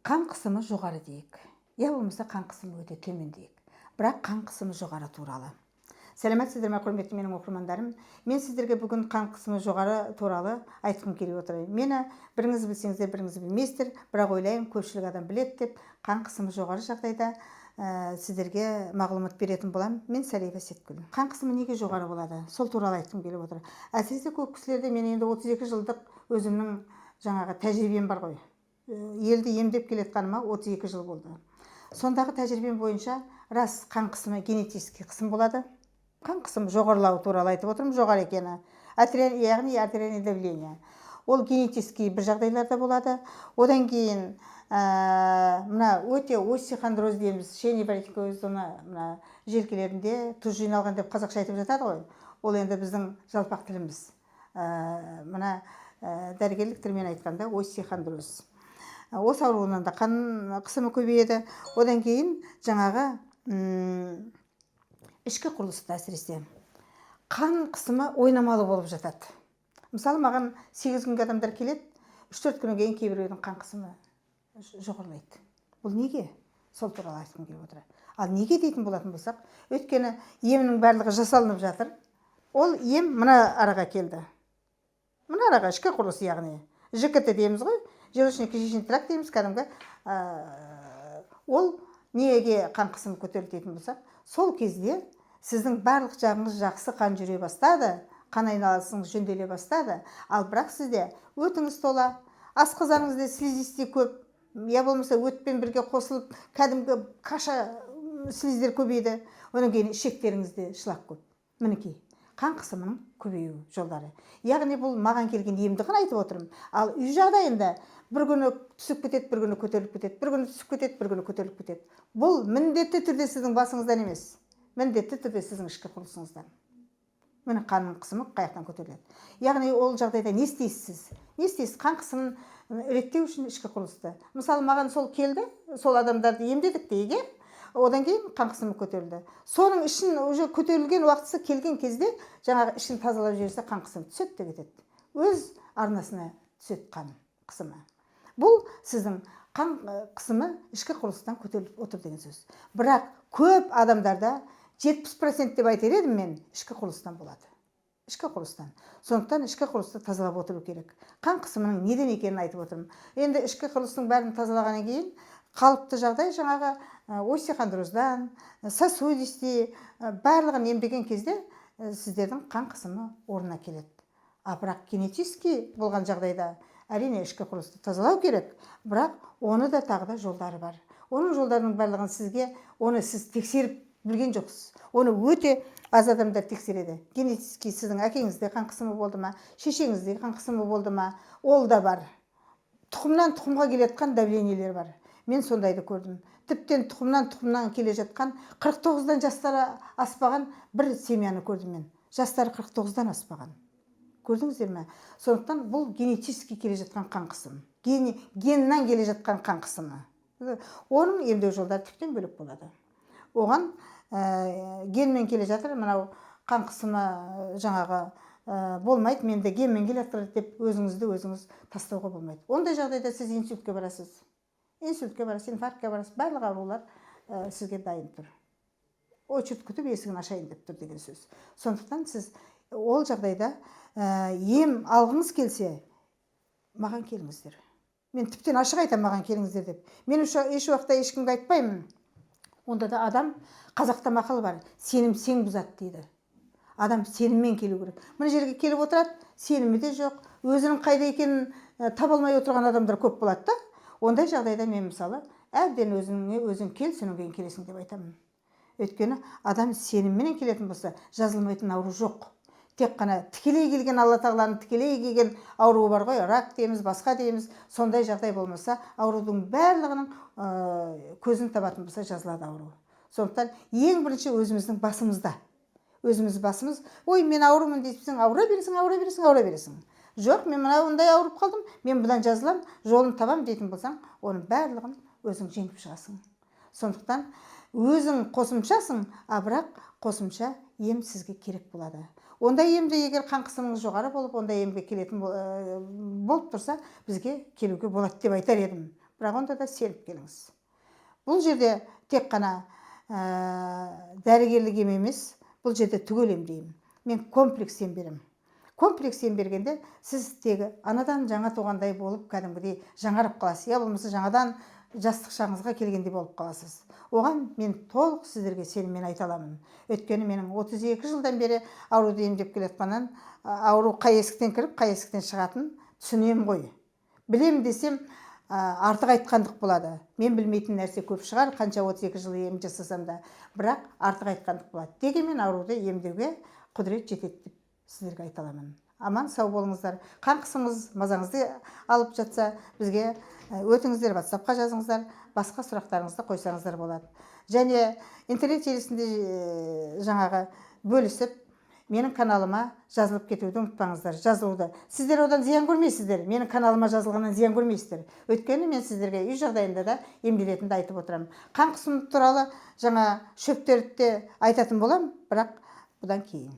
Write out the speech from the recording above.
Қан қысымы жоғары дейік, я болмаса қан қысымы өте төмен дейік, бірақ қан қысымы жоғары туралы. Сәлеметсіздер ме, құрметті менің оқырмандарым? Мен сіздерге бүгін қан қысымы жоғары туралы айтқым келіп отыр. Мені біріңіз білсеңіздер, біріңіз білмейсіздер, бірақ ойлаймын, көпшілік адам біледі деп. Қан қысымы жоғары жағдайда сіздерге мағлұмат беретін боламын. Мен Сәлиева Әсетгүл. Қан қысымы неге жоғары болады, сол туралы айтқым келіп отыр. Әсіресе көп кісілерде, мен енді 32 жылдық өзімнің жаңағы тәжірибем бар ғой. Елді емдеп келе жатқаныма 32 жыл болды. Сондағы тәжірибем бойынша, рас, қан қысымы генетический қысым болады. Қан қысымы жоғарылауы туралы айтып отырмын, жоғары екені, яғни артериальное давление, ол генетический бір жағдайларда болады. Одан кейін мына өте остеохондроз дейміз, шейный воротниковая зона, мына желкелерінде тұз жиналған деп қазақша айтып жатады ғой. Ол енді біздің жалпақ тіліміз. Мына дәрігерлік тілмен айтқанда, остеохондроз. Осы ауруынан да қан қысымы көбейеді. Одан кейін жаңағы ішкі құрылыста, әсіресе қан қысымы ойнамалы болып жатады. Мысалы, маған 8 күнге адамдар келеді, 3-4 күннен кейін кейбіреудің қан қысымы жоғарылайды. Бұл неге? Сол туралы айтқым келіп отыр. Ал неге дейтін болатын болсақ, өйткені емнің барлығы жасалынып жатыр. Ол ем мына араға келді, мына араға, ішкі құрылыс, яғни ЖКТ дейміз ғой, желудочно кишечный тракт дейміз кәдімгі. Ол неге қан қысымы көтерілді дейтін болсақ, сол кезде сіздің барлық жағыңыз жақсы, қан жүре бастады, қан айналысыңыз жөнделе бастады. Ал бірақ сізде өтіңіз тола, асқазаныңызда слизистый көп, я болмаса өтпен бірге қосылып кәдімгі каша, слиздер көбейді. Одан кейін ішектеріңізде шлак көп. Мінекей, қан қысымының көбею жолдары. Яғни бұл маған келген емді ғана айтып отырмын. Ал үй жағдайында бір күні түсіп кетеді, бір күні көтеріліп кетеді, бір күні түсіп кетеді, бір күні көтеріліп кетеді. Бұл міндетті түрде сіздің басыңыздан емес, міндетті түрде сіздің ішкі құрылысыңыздан. Міне, қанның қысымы қай жақтан көтеріледі? Яғни ол жағдайда не істейсіз сіз, не істейсіз қан қысымын реттеу үшін ішкі құрылысты? Мысалы, маған сол келді, сол адамдарды емдедік дейік, иә. Одан кейін қан қысымы көтерілді. Соның ішін уже көтерілген уақытысы келген кезде жаңағы ішін тазалап жіберсе, қан қысымы түседі де кетеді, өз арнасына түседі қан қысымы. Бұл сіздің қан қысымы ішкі құрылыстан көтеріліп отыр деген сөз. Бірақ көп адамдарда, 70% деп айтар едім мен, ішкі құрылыстан болады, ішкі құрылыстан. Сондықтан ішкі құрылысты тазалап отыру керек. Қан қысымының неден екенін айтып отырмын. Енді ішкі құрылыстың бәрін тазалағаннан кейін қалыпты жағдай, жаңағы остеохондроздан, сосудистый, барлығын емдеген кезде сіздердің қан қысымы орнына келеді. А бірақ генетический болған жағдайда, әрине, ішкі құрылысты тазалау керек, бірақ оны да тағы да жолдары бар. Оның жолдарының барлығын сізге, оны сіз тексеріп білген жоқсыз, оны өте аз адамдар тексереді. Генетический сіздің әкеңізде қан қысымы болды ма, шешеңізде қан қысымы болды ма, ол да бар. Тұқымнан тұқымға келе жатқан давлениелер бар, мен сондайды көрдім. Тіптен тұқымнан тұқымнан келе жатқан, 49-дан жастары аспаған бір семьяны көрдім мен, жастары 49-дан аспаған. Көрдіңіздер ме? Сондықтан бұл генетически келе жатқан қан қысым, геннан келе жатқан қан қысымы. Оның емдеу жолдары тіптен бөлек болады. Оған генмен келе жатыр мынау қан қысымы, жаңағы болмайды, менде генмен келе жатыр деп өзіңізді өзіңіз тастауға болмайды. Ондай жағдайда сіз инсультке барасыз, инсультке барасыз, инфарктке барасыз. Барлық аурулар сізге дайын тұр, очередь күтіп, есігін ашайын деп тұр деген сөз. Сондықтан сіз ол жағдайда ем алғыңыз келсе, маған келіңіздер. Мен тіптен ашық айтамын, маған келіңіздер деп. Мен еш уақытта ешкімге айтпаймын. Онда да адам, қазақта мақал бар: «Сенім сең бұзады» дейді. Адам сеніммен келу керек. Мына жерге келіп отырады, сенімі де жоқ, өзінің қайда екенін таба алмай отырған адамдар көп болады да. Ондай жағдайда мен, мысалы, әбден өзіңе өзің кел, содан кейін келесің деп айтамын. Өйткені адам сенімменен келетін болса, жазылмайтын ауру жоқ. Тек қана тікелей келген, Алла тағаланың тікелей келген ауруы бар ғой, рак дейміз, басқа дейміз. Сондай жағдай болмаса, аурудың барлығының көзін табатын болса, жазылады ауру. Сондықтан ең бірінші өзіміздің басымызда, өзіміз басымыз. «Ой, мен аурумын» дейсің, ауыра бересің, ауыра бересің, ауыра бересің. «Жоқ, мен мынандай ауырып қалдым, мен бұдан жазыламын, жолын табамын» дейтін болсаң, оның барлығын өзің жеңіп шығасың. Сондықтан өзің қосымшасың, а бірақ қосымша ем сізге керек болады. Ондай емді, егер қан қысымыңыз жоғары болып, ондай емге келетін болып тұрса, бізге келуге болады деп айтар едім. Бірақ онда да сеніп келіңіз. Бұл жерде тек қана дәрігерлік ем емес, бұл жерде түгел емдеймін. Мен комплекс ем беремін. Комплекс ем бергенде, сіз тегі анадан жаңа туғандай болып, кәдімгідей жаңарып қаласыз, я болмаса жаңадан жастық шағыңызға келгендей болып қаласыз. Оған мен толық сіздерге сеніммен айта аламын, өйткені менің 32 жылдан бері ауруды емдеп келе жатқаннан, ауру қай есіктен кіріп, қай есіктен шығатынын түсінемін ғой. Білемін десем, артық айтқандық болады. Мен білмейтін нәрсе көп шығар, қанша 32 жыл ем жасасам да, бірақ артық айтқандық болады. Дегенмен ауруды емдеуге құдірет жетеді деп сіздерге айта аламын. Аман сау болыңыздар. Қан қысымыңыз мазаңызды алып жатса, бізге өтіңіздер, Ватсапқа жазыңыздар, басқа сұрақтарыңызды қойсаңыздар болады. Және интернет желісінде жаңағы бөлісіп, менің каналыма жазылып кетуді ұмытпаңыздар. Жазылуды, сіздер одан зиян көрмейсіздер. Менің каналыма жазылғаннан зиян көрмейсіздер, өйткені мен сіздерге үй жағдайында да емделетінді айтып отырамын. Қан қысымы туралы жаңа шөптерді де айтатын боламын, бірақ бұдан кейін.